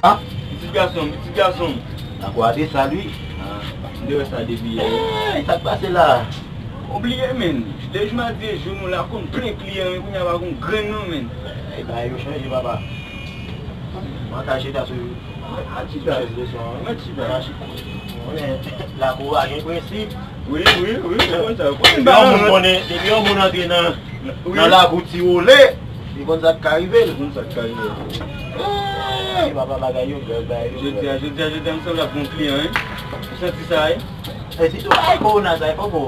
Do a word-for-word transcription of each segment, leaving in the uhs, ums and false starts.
Ah, pitit gason m, pitit gason m. Lakou a desal wi. Ah, m te wè sa depi yè. Ey, sa k pase la? Ou bliye, menn. De jou m a di jou nou la konn plen kliyan, men kounye a pa gon grenn non, menn. Ey, bagay yo chanje, papa. Mwen ka chita sou, sou chèz leson an. Mwen chita. Mwen chita. Konnen lakou a gen prensip. Wi, wi, wi, ou konn sa. Depi yon moun konnen, depi yon moun antre nan, nan lakou Ti Wole, li konn sa k ka rive l. Li konn sa k ka rive l. Ey, papa, bagay yo grèv, bagay yo grèv. Jodi a, jodi a, jodi a, m sanble ak yon kliyan, wi. Ou santi sa, wi? E sitou bagay kowona sa, e poko.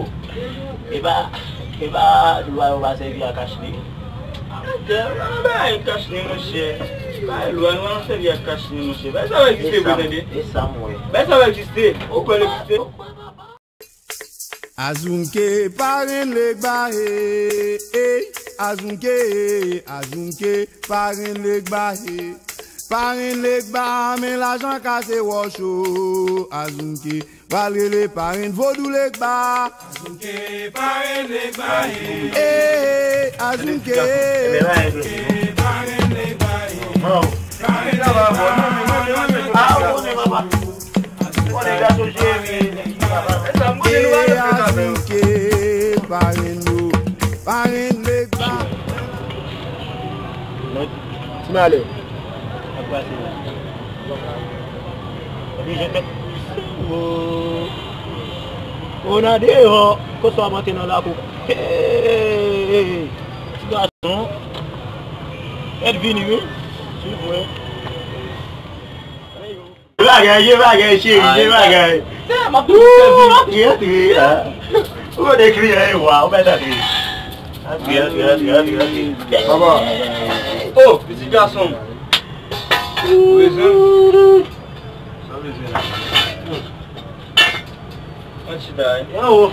E pa, e pa dwa yo pa sèvi a kach li. Atè, pa bagay kach li, monchè. Bagay lwa, nou pa sèvi ak kach li, monchè. Bagay sa pa egziste vre, tande. E sa m wè. Bagay sa pa egziste. Ou kwè l egziste? Azounke, parenn Legba, he, ey, azounke, azounke, parenn Legba, he, parenn Legba, men lajan kase wòch, o, azounke, pral rele parenn Vodou Legba. Azounke, parenn Legba, he, ey, azounke, parenn Legba, he, parenn Legba, he. E azounke, parenn nou, parenn Legba. Ti malè. Ou nan deyò, kòm sa w ap antre nan lakou. Hey, ti gason. Mèt vini, wi. Silvouplè. Bagay, je bagay, cheri, je bagay. Sa, m ap tou sèvi. Antre, antre, a. Ou konnen kliyan e wa, ou mèt antre. Antre, antre, antre, antre, antre. Papa. Oh, pitit gason m. Ou bezwen? Sa w bezwen la? Mwen chita, wi. Anwo.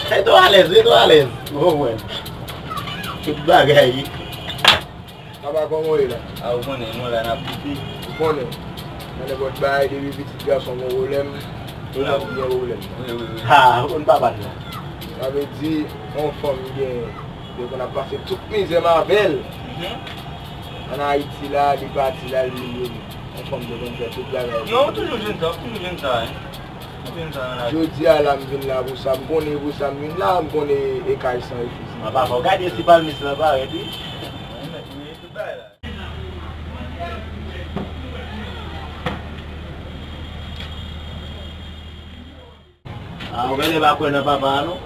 Rete w alèz, rete w alèz. Ou konprann? Tout bagay. Papa, kòman w ye la? A, ou konnen, nou la n ap boute. Ou konnen. Nan nenpòt bagay, depi pitit gason gon pwoblèm, ou menm ki gen pwoblèm. Wi, wi, wi. Ha, ou konn papa n la. Sa vle di, yon fanm gen, li konn ap pase tout mizè m avè l. Mhm. Ann Ayiti la, li pati la, li vin. Yon fanm te konn fè tout bagay. Non, ou toujou jwenn sa, ou toujou jwenn sa, wi. Jodi a la m vin la pou sa, m konnen e pou sa m vin la, m konnen e kay san refizi. Papa, fò w gade si palmis lan parèt, wi. A, ou genlè pa kwè nan papa a, non?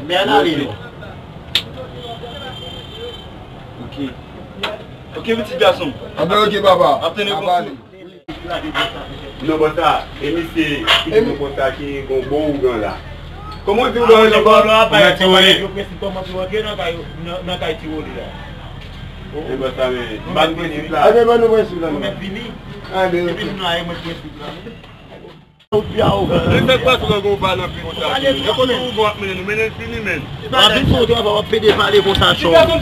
Men ann ale, non. Ok. Ok, pitit gason. Anben, ok, papa. Ap tande konsèy. Non, bò sa, e misye ki di nou konsa ki gon bon ougan la. Kòman w di ougan la, papa? Ou mèt Ti Wole. Yo prensip kòman pou antre nan kay, nan, nan kay Ti Wole la. E bò sa, men, ban nou prensip la. Anben, ban nou prensip la, non. Ou mèt vini. Anben, ok. Epi nou la, e mwen prensip la. Ou pi awogan. Li fèk pase nan gon pa nan pi konsa. E kote ou bon ap mennen nou, mennen l fini, menn. W ap vin fè yon travay, w ap pede pale konsa, chò. Ba, ok,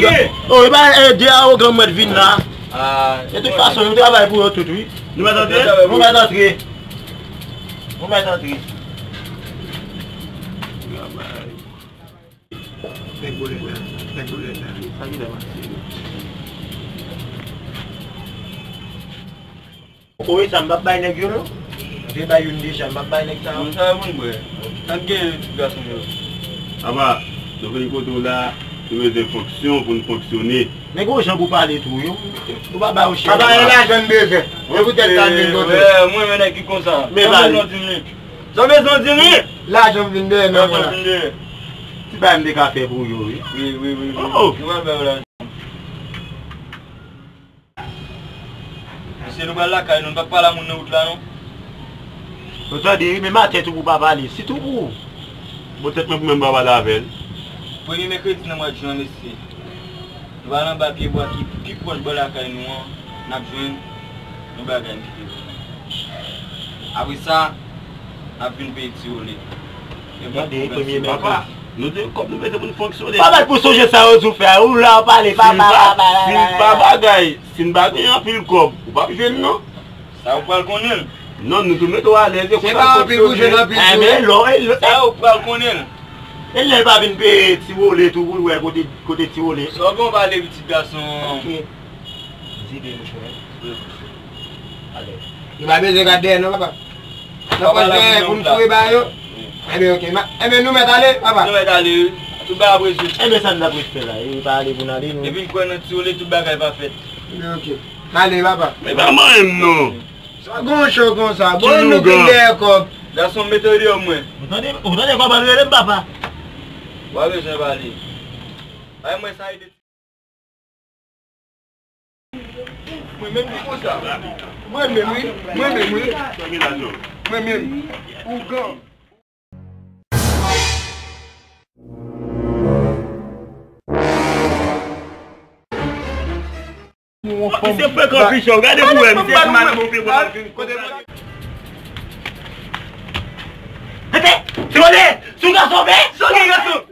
ba. Oh, e ba, e de awogan mwen vin la. De tout fason, nou travay pou yo tout, wi. Nou mèt antre? Nou mèt antre. Nou mèt antre. Nèg bolèt la, nèg bolèt la. Sa ki fè mache? Wi, sa m p ap bay nèg yo, non. M te bay youn deja, m p ap bay nèg sa yo. Moun sa yo konn bwè. Sa k genyen, ti gason yo? Papa, nou vin kote w la, nou bezwen fonksyon pou n fonksyone. Nèg yo jan pou pale tou, yo. Ou pa ba yo chè. Papa, e lajan n bezwen. Se poutèt sa n vin kote w. Mwen renmen nèg ki konsa. Men sa bezwen di m li. Sa bezwen di m li. Lajan m vin dèyè men mwen la. Ti bagay m te ka fè pou yo, wi. Wi, wi, wi, wi. Oh, oh. Nou pral fè yo la. Mesye, nou pral lakay nou, nou pa pale a moun nan wout la, non. Ou tande, wi, men maten tou pou pa pale. Sitou pou ou. Bon, tèt mwen pou mwen pa pale avè l. Premye mèkredi nan mwa jen an, mesye. Nou pral anba pyebwa ki pi pwòch bò lakay nou an, n ap jwenn yon bagay n kite pou nou. Apre sa, n ap vin peye Ti Wole. Tande, premye mèkredi. Papa, nou te kòb nou mete pou n fonksyone. Papa, pou sonje sa yo di w fè a, ou la w pale, papa, papa, papa. Si n pa bagay, si n pa gen anpil kòb, ou p ap jwenn non. Sa ou pral konnen l. Non, nou tou mete w alèz, e konsa n fonksyone. Se pa anpil pou jwenn anpil tou. Enben, lò, e lò. Sa ou pral konnen l. E lè l pa vin peye Ti Wole tou pou l wè kote, kote Ti Wole. Sa w gen w pale pitit gason. Ok. Di de mouchwè. Wi. Ale. Li pa bezwen gade dèyè non, papa. Nan pòch dèyè pou m foure ba yo. Wi. Enben, ok. Ma, enben, nou mèt ale, papa. Nou mèt ale, wi. Tout bagay ap rezoud. Enben, sa n t ap ret fè la? E pa ale pou n ale, nou. Depi n kwè nan Ti Wole, tout bagay pa fèt. Enben, ok. N ale, papa. E pa manyen m, non. Sa gon cho konsa. Bon, nou vin dèyè kòb. Gason, mete w deyò mwen. Ou tande, ou tande kòman l rele m papa? W a bezwen pale. Bay mwen sa ede. Mwen menm ki konsa. Mwen menm, wi. Mwen menm, wi. Mwen menm. Ougan. Misye frekan pichon, gade pou wè, misye mal monte pou mal vin. Kote mwen? Tete, Ti Wole, sou gason, men! Sou ki gason?